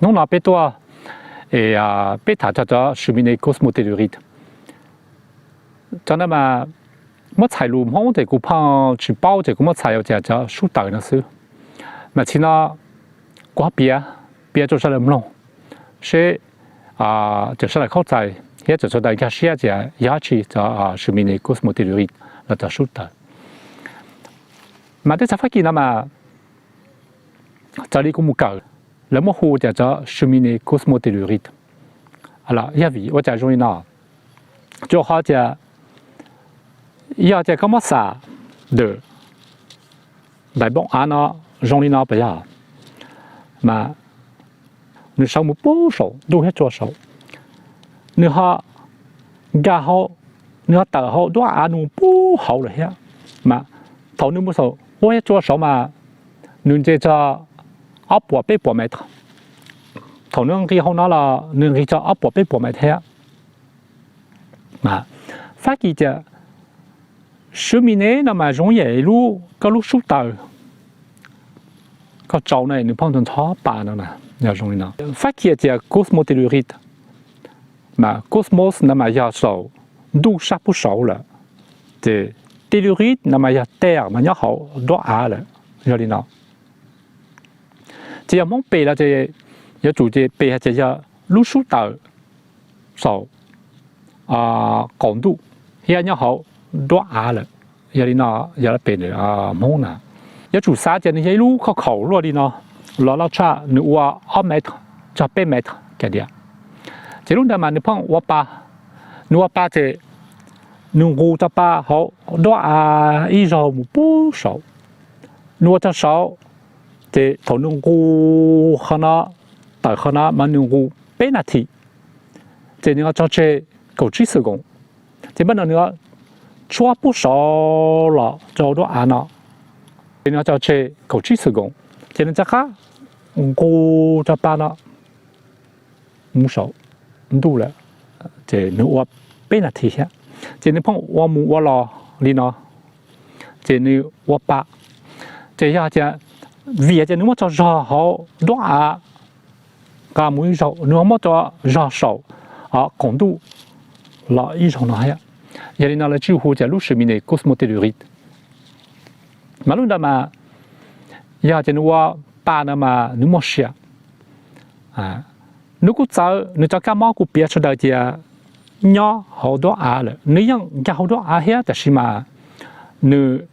Hnub no peb tuaj es peb tham txog cov cheminée cosmotellurique. Cov no mas muab txhais lus Hmoob ces kuv pheej tsis paub ces kuv muab txhais ua tias cov sub taws no xwb. Mas txhij no kuv ho piav, piav rau sawv daws mloog seb tseem sawv daws khaub txais thiab tseem sawv daws nkag siab tias yog dab tsi cov cheminée cosmotellurique los cov sub taws. Mas teb chaws Fab Kis no mas raws li kuv mus kawm, lawv muab hu tias cov cheminée cosmotellurique. Yog vim ua cas zoo li no? Rau qhov tias yog tias koj muab xam ntawm daim npoo av no zoo li no puas yog? Mas nws sawv mus puag saum ntuj thiab tsua saud, nws ho nkag hauv, nws ho tawm hauv duab av nws mus puag hauv lawm thiab. Mas thaum nws mus saum ntuj thiab tsua saud mas nws nce txog ob puas peb puas mev. Thaum nws nqis hauv no los nws nqis txog ob puas peb puas mev thiab. Fab Kis tias cheminée no mas zoo yam lub, koj lub sub taws, koj tsau no nws pheej ntxhov ntxhov pa no, yog zoo li no. Fab Kis tias cosmotellurique, mas cosmos no mas yog saum ntuj sab puag saud lawm, ces tellurique no mas yog terre mas nyob hauv duab av lawm, yog li no. Ces yog Hmoob pe los ces yuav tsum ces pe hais tias yog lub sub taws saum qaum ntuj thiab nyob hauv duab av lawm, yog li no. Yog lawv pe Hmoob na, yuav tsum xav tias nws yog ib lub khauj khaum luaj li no los loj tshaj, nws ua ob mev txog peb mev kiag diam. Ces lub ntawd mas nws pheej ua pa, nws ua pa ces nws nqus cov pa hauv duab av ib zaug mus puag saud, nws ua txog saud, ces thaum nws nqus qhov no, tawm qhov no mas nws nqus peb nas this, ces nws ho tso tseg kaum tsib xwm koom. Ces npaj no nws tshuab puag saud los rau duab av no, ces nws ho tso tseg kaum tsib xwm koom, ces nws rov qab nqus cov pa no mus saum ntuj lawm, ces nws ua peb nas this thiab. Ces nws pheej ua mus ua los li no, ces nws ua pa, ces yog tias vim tias nws muab tso zog hauv duab av nqa mus ib zaug, nws ho muab tso zog saum qaum ntuj los ib zaug no thiab. Yog li no lawv thiaj hu tias lub cheminée cosmotellurique. Mas lub ntawd mas yog tias nws ua pa no mas nws muaj sia. Nws kuj txawv, nws cov kab mob kuv piav sawv daws tias nyob hauv duab av lawm, nws yeej nkag hauv duab av thiab, tab sis mas nws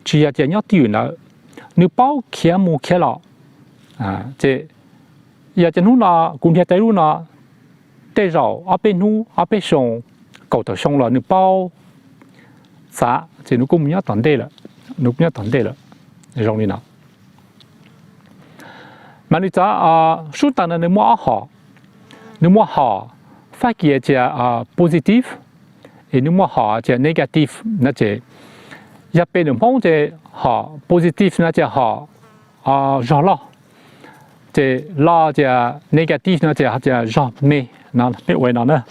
tsis yog tias nyob twj ywm ntawd, nws paub khiav mus khiav los. Ces yog tias hnub no kuv nrhiav tau ib lub no, tej zaum ob peb hnub, ob peb xyoo, kaum tawm xyoo los nws paub txav, ces nws kuj mus nyob tom ntej lawm, nws kuj nyob tom ntej lawm, zoo li no. Mas nws cov sub taws no nws muaj ob hom, nws muaj hom Fab Kis tias positive, es nws muaj hom tias negative no ces yog pe ntawm Hmoob ces hom positive no ces hom zog loj, ces los tias negative no ces tias zog me no, peb ua no na,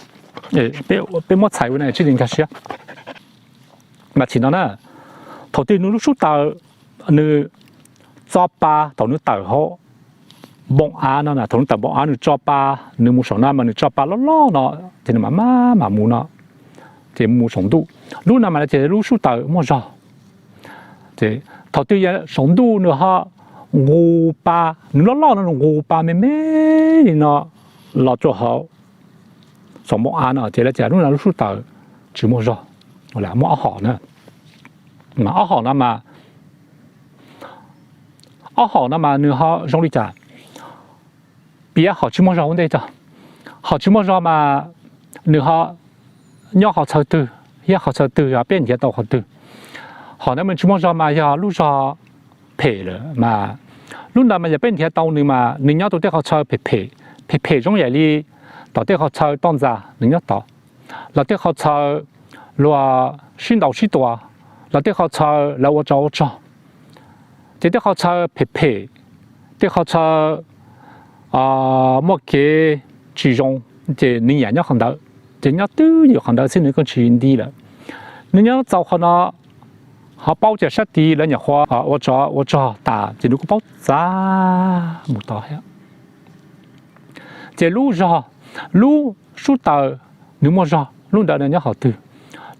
peb muab txhais ua no thiaj li nkag siab. Mas txhim no na, thaum twg nws lub sub taws nws tso pa, thaum nws tawm hauv npoo av no, thaum nws tawm npoo av nws tso pa, nws mus saum no mas nws tso pa loj loj no, ces nws mam maj mam mus no, ces mus saum ntuj. Lub no mas ces lub sub taws muaj zog. Ces thaum twg yog saum ntuj nws ho nqus pa, nws loj loj no nws nqus pa me me li no los rau hauv saum npoo av no ces lawv tias lub no lub sub taws tsis muaj zog. Muaj ob hom na. Mas ob hom no mas, ob hom no mas nws ho zoo li cas? Piav hom tsis muaj zog ua ntej tso. Hom tsis muaj zog mas nws ho nyob qhov chaw twg thiab qhov chaw twg, peb nrhiav tau qhov twg? Hom ntawd mas tsis muaj zog mas yog lub zog phem lawm mas, lub ntawd mas yog peb nrhiav tau nws mas nws nyob rau tej qhov chaw phem phem, phem phem zoo yam li tom tej qhov chaw toj ntxas nws nyob tod, los tej qhov chaw luag sib ntaus sib tua, los tej qhov chaw lawv ua tsov ua rog, ces tej qhov chaw phem phem, tej qhov chaw muaj kev tsis zoo, ces nws nyiam nyob qhov ntawd, ces nyob twj ywm qhov ntawd xwb nws kuj tsis nti lawm. Nws nyob txaus qhov no, ho paub tias sab tid lawv nyuam qhuav ua tsov ua rog tas ces nws kuj paub txav mus tod thiab. Ces lub zog, lub sub taws nws muaj zog, lub ntawd nws nyob qhov twg?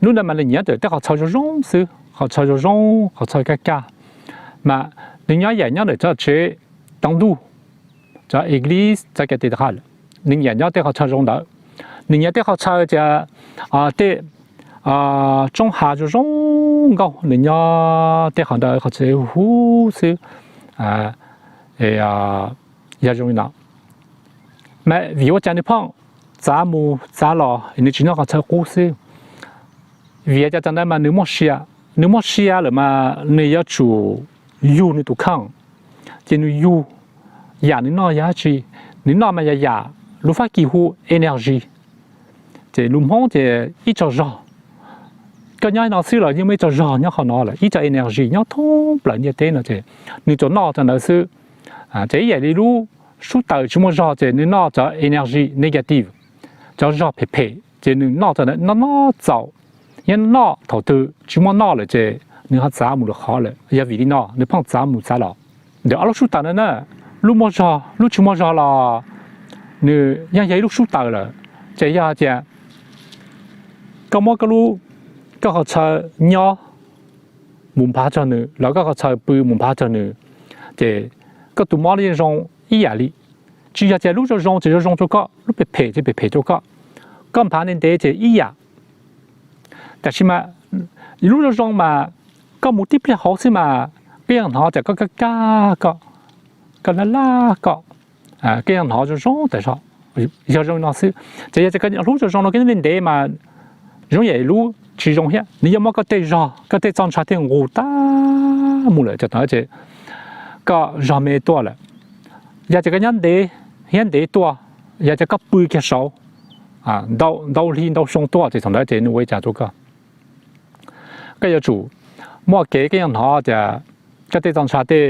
Lub ntawd mas nws nyiam tej qhov chaw zoo zoo xwb, qhov chaw zoo zoo, qhov chaw kaj kaj. Mas nws nyob yam nyob ntawm tsob tsev tav ntuj, cov église, cov cathedral, nws nyiam nyob tej qhov chaw zoo ntawd. Nws nyiam tej qhov chaw tias tej tsoob hav zoo zoo nkauj, nws nyob tej qhov ntawd qhov tsev huv huv xwb. Yog zoo li no, mas vim ua cas nws pheej txav mus txav los, nws tsis nyob qhov chaw qub xwb? Vim cas? Tam ntawd mas nws muaj sia, nws muaj sia lawm mas nws yuav tsum yug nws tus kheej. Ces nws yug yam nws noj yog dab tsi? Nws noj mas yog yam lus Fab Kis hu energy, ces lus Hmoob ces ib tsob zog. Koj nyob no xwb los yeej muaj ib tsob zog nyob qhov no lawm, ib tsob energy nyob thoob plaws ntiaj teb no ces nws tsuas noj tsob ntawd xwb. Ces ib yam li lub sub taws tsis muaj zog ces nws noj cov energy negative, cov zog phem phem ces nws noj tsob ntawd noj noj txaus. Yog noj thaum twg tsis muaj noj lawm ces nws ho txav mus lwm qhov lawm. Yog vim li no nws pheej txav mus txav los. Ntawm ob lub sub taws no na, lub muaj zog lub tsis muaj zog los nws yeej yog ib lub sub taws lawm. Ces yog tias koj muab koj lub, koj qhov chaw nyob mus nphav rau nws los koj qhov chaw pw mus nphav rau nws, ces koj tus mob yeej zoo ib yam li. Tsis yog tias lub zoo zoo ces zoo zoo rau koj, lub phem phem ces phem phem rau koj. Koj nphav ntev ntev ces ib yam. Tab sis mas lub zoo zoo mas koj mus tib pliag hauv xwb mas koj yeej hnov tias koj kaj kaj koj, koj laj laj koj, koj yeej hnov zoo zoo tas zog. Yog zoo li no xwb. Ces yog tias koj lub zoo zoo no koj nyob ntev ntev mas zoo yam lub tsis zoo thiab, nws yuav muab koj tej zog, koj tej txoj ntsha tej nqus tag mus lawm ces thaum ntawd ces koj zog me tuaj lawm. Yog tias koj nyob ntev thiab ntev tuaj, yog tias koj pw kiag saud ntau hli ntau xyoo tuaj ces thaum ntawd ces nws ua li cas rau koj? Koj yuav tsum muaj kev koj yeej hnov tias koj tej txoj ntsha tej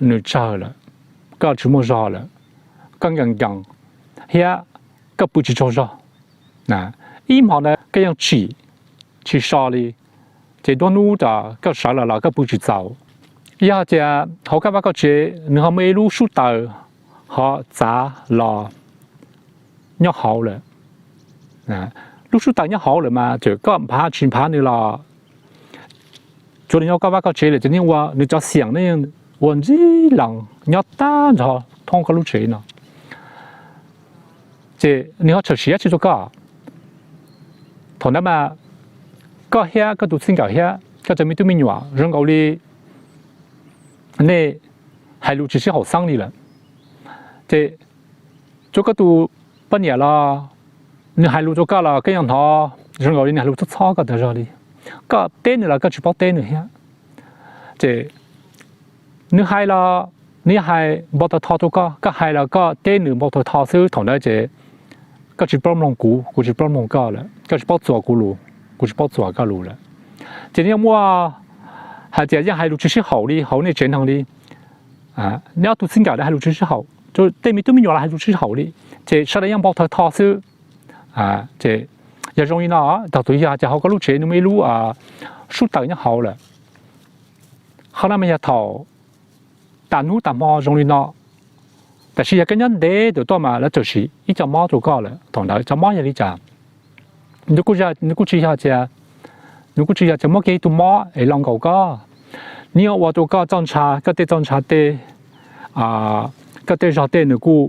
nws tsawg lawm, koj tsis muaj zog lawm, koj nkees nkees thiab koj pw tsis tsaug zog. Ib hmo ntawd koj yeej tsim tsis so li, ces nruab hnub koj sawv los los koj pw tsis txaus. Yog tias hauv koj vaj koj tsev nws ho muaj ib lub sub taws ho txav los nyob hauv lawm, lub sub taws nyob hauv lawm mas txawm koj nphav tsis nphav nws los tsuav nws nyob koj vaj koj tsev lawm ces yeej ua nws cov xiam no yeej ua ntsib lees nyob tag nrho thoob koj lub tsev no. Ces nws ho tshawm sim dab tsi rau koj? Thaum ntawd mas koj thiab koj tus txij nkawm thiab koj cov me tub me nyuam zoo nkaus li nej hais lus tsis sib haum xeeb li lawm. Ces tsuav koj tus poj niam los nws hais lus rau koj los koj yeej hnov zoo nkaus li nws hais lus txhob txhob koj tas zog li. Koj teb nws los koj tsis paub teb nws thiab. Ces nws hais los nws yeej hais npau taws tho rau koj, koj hais los koj teb nws npau taws tho xwb. Thaum ntawd ces koj tsis paub mloog kuv, kuv tsis paub mloog koj lawm, koj tsis paub txuas kuv lus, kuv tsis paub txuas koj lus lawm. Ces nws yeej muaj hais tias yeej hais lus tsis sib haum li hauv nej tsev neeg li. Nej ob tug txij nkawm los hais lus tsis sib haum, tej me tub me nyuam los hais lus tsis sib haum li, ces sawv daws yeej npau taws tho xwb. Ces yog zoo li no, thaum twg yog tias hauv koj lub tsev nws muaj ib lub sub taws nyob hauv lawm, qhov no mas yog thaum tas hnub tas hmo zoo li no, tab sis yog koj nyob ntev tuaj mas lawv txawm sim ib co mob rau koj lawm, thaum ntawd cov mob yog li cas? Nws kuj tsis yog tias, nws kuj tsis yog tias muab kiag ib tug mob es los nkaus koj. Nws yeej ua rau koj txoj ntsha, koj tej txoj ntsha tej, koj tej zog tej nws kuj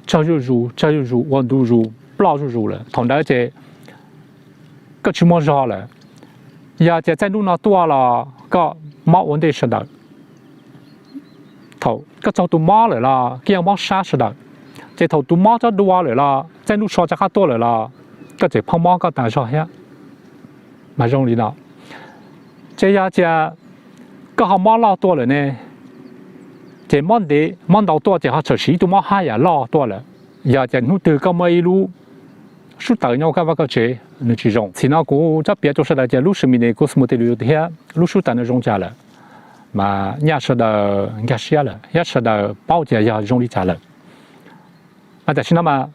tsawg zuj zus, tsawg zuj zus, ua ntu zus, ploj zuj zus lawm. Thaum ntawd ces koj tsis muaj zog lawm. Yog tias txaij ntuj no tuaj los koj mob ua ntej sawv daws. Thaum koj txog tus mob lawm los koj yeej mob sab sawv daws. Ces thaum tus mob tsob dua lawm los txaij ntuj so rov qab tuaj lawm los koj tseem pheej mob koj tas zog thiab. Mas zoo li no, ces yog tias koj ho mob loj tuaj lawm ne, ces mob ntev mob ntau tuaj ces ho txawm sim ib tug mob haj yam loj tuaj lawm. Yog tias hnub twg koj muaj ib lub sub taws nyob koj vaj koj tsev nws tsis zoo. Txhim no kuv rov piav rau sawv daws tias lub sub taws no zoo li cas lawm, thiab lub sub taws no zoo cas lawm, mas nyaj sawv daws nkag siab lawm thiab sawv daws paub tias yog zoo li cas lawm. Mas tam sim no mas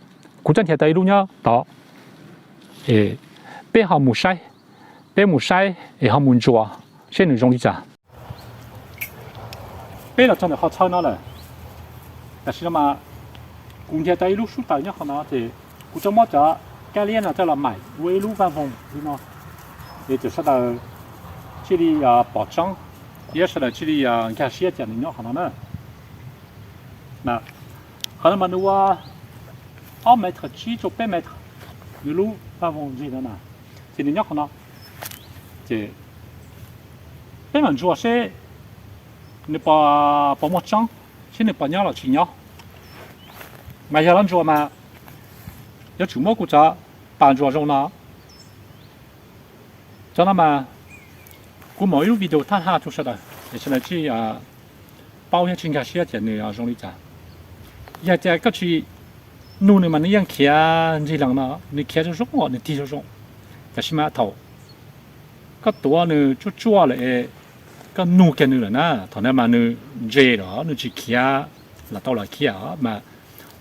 kuv rov nrhiav tau ib lub nyob tod, peb ho mus saib, peb mus saib es ho mus ntsuas seb nws zoo li cas. Peb los txog ntawm qhov chaw no lawm, tam sim no mas Kuv nrhiav tau ib lub sub taws nyob qhov no ces kuv coj muab cov kab liab no coj los maim ua ib lub vaj voog li no, es sawv daws thiaj li pom tseeb, thiab sawv daws thiaj li nkag siab tias nws nyob qhov no na. Qhov no mas nws ua ob mev thawm tsib rau peb mev thawm, nws lub vaj voog ntseg no na, ces nws nyob qhov no. Ces peb mam ntsuas seb nws puas muaj tseeb, seb nws puas nyob los tsis nyob. Mas yog los ntsuas mas yuav tsum muab kuv cov pas ntsuas zoo no. Cov no mas kuv muab ib lub video thaj haj rau sawv daws es sawv daws thiaj paub thiab thiaj nkag siab tias nws zoo li cas. Yog tias koj tsis nug nws mas nws yeej khiav ntsig lees no, nws khiav zoo zoo, nws tig zoo zoo. Tab sis mas thaum koj tuav nws tsuaj tsuaj lawm es koj nug kiag nws lawm na, thaum no mas nws ntse lawm, nws tsis khiav los tau los khiav mas,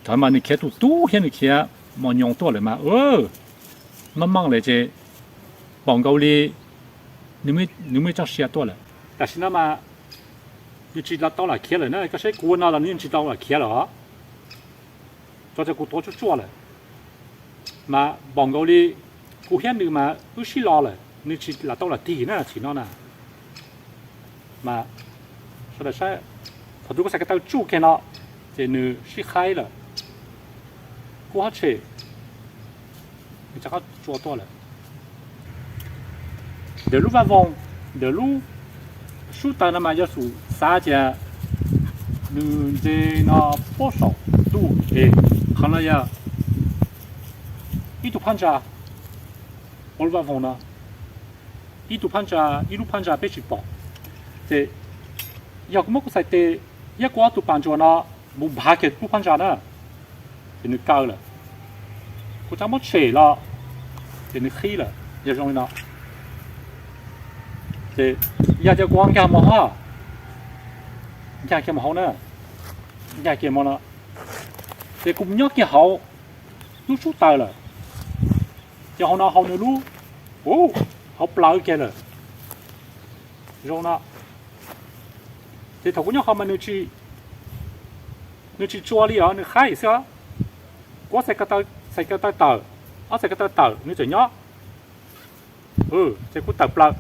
thaum mas nws khiav tus tub thiab nws khiav mos nyoos tuaj lawm mas, meej meej lawm ces npaum nkaus li nws muaj ib txoj sia tuaj lawm. Tam sim no mas nws tsis los tau los khiav lawm na, koj saib kuv ua no los nws yeej tsis tau los khiav lawm os. Tso, kuv tuav tsuaj tsuaj lawm mas npaum nkaus li kuv thiab nws mas wb sib lo lawm, nws tsis los tau los tig na, tam sim no na. Mas sawv daws saib, thaum twg kuv xaiv ko taw tsuj kiag no ces nws sib qhaib lawm, kub hab tshem, nws rov qab tsua tuaj lawm. Ntawm lub vaj voog, ntawm lub sub taws no mas yog xav tias nws ntse no puag saum ntuj es qhov no yog ib tug phab ntsa ua lub vaj voog no, ib tug phab ntsa, ib lub phab ntsa peb tsis pom. Ces yog kuv muab kuv txhais tes thiab kuv ob tug pas ntsuas no mus nphav kiag lub phab ntsa na, ces nws kaw lawm. Kuv rov muab tshem los ces nws qhib lawm, yog zoo li no. Ces yog tias kuv ho nkag mus hauv, nkag kiag mus hauv na, nkag kiag mus no, ces kuv nyob kiag hauv lub sub taws lawm. Ces hauv no hauv nws lub, hauv plawv kiag lawm, zoo no. Ces thaum kuv nyob hauv mas nws tsis tsua li os, nws qhaib xwb os. Kuv ob txhais ko taw tawm, ob txhais ko taw tawm nws tseem nyob. Ces kuv tawm plaws,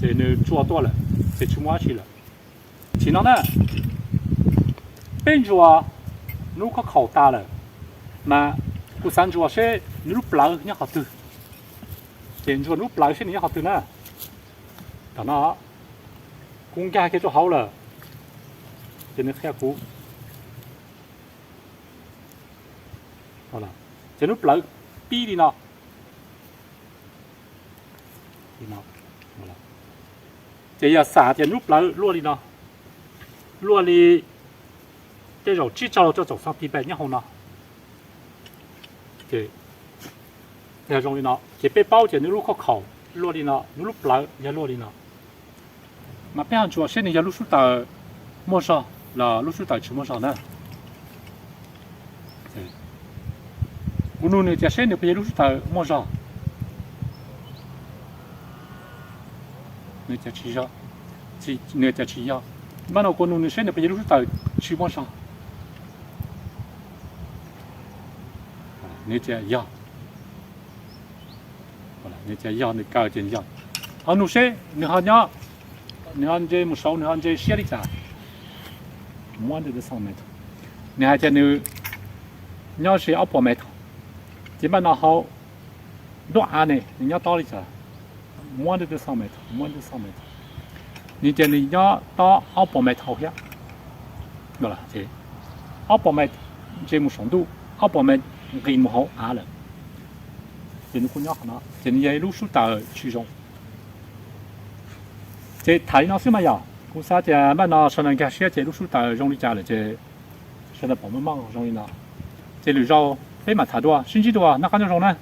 ces nws tsua tuaj lawm, ces tsis muaj dab tsi lawm. Tam sim no na, peb ntsuas nws lub khob khaum tas lawm, mas kuv xav ntsuas seb nws lub plawv nyob qhov twg. Ces ntsuas nws lub plawv seb nws nyob qhov twg na. Tam no kuv nkag kiag rau hauv lawm, ces nws qhia kuv. Ces nws lub plawv pib li no. Ces yog xav tias nws lub plawv luaj li no, luaj li tej zaum tsib caug rau caum xantimet nyob hauv no. Ces yog zoo li no ces peb paub tias nws lub khob khaum luaj li no, nws lub plawv yog luaj li no. Mas peb ho ntsuas seb nws yog lub sub taws muaj zog los lub sub taws tsis muaj zog na. Kuv nug nws tias seb nws puas yog lub sub taws muaj zog. Nws tias tsis yog, nws tias tsis yog. Npaj no kuv nug nws seb nws puas yog lub sub taws tsis muaj zog. Nws tias yog. Nws tias yog, nws kaw tias yog. Ho nug seb nws ho nyob, nws ho ntse mus saud nws ho ntse siab li cas. Nws hais tias nws nyob ze ob puas mev thaum, ces npaj no hauv ntuj av ne nws nyob tob li cas. Nws tias nws nyob tob ob puas mev thaum thiab. Ob puas mev ntse mus saum ntuj, ob puas mev nqis mus hauv av lawm. Ces nws kuj nyob qhov no ces nws yog ib lub sub taws tsis zoo. Ces tham li no xwb mas yog kuv xav tias npaj no sawv daws nkag siab ces lub sub taws zoo li cas lawm ces sawv daws pom meej meej zoo li no. Ces lwm zaus peb mam tham dua, sib ntsib dua, noj qab nyob zoo na.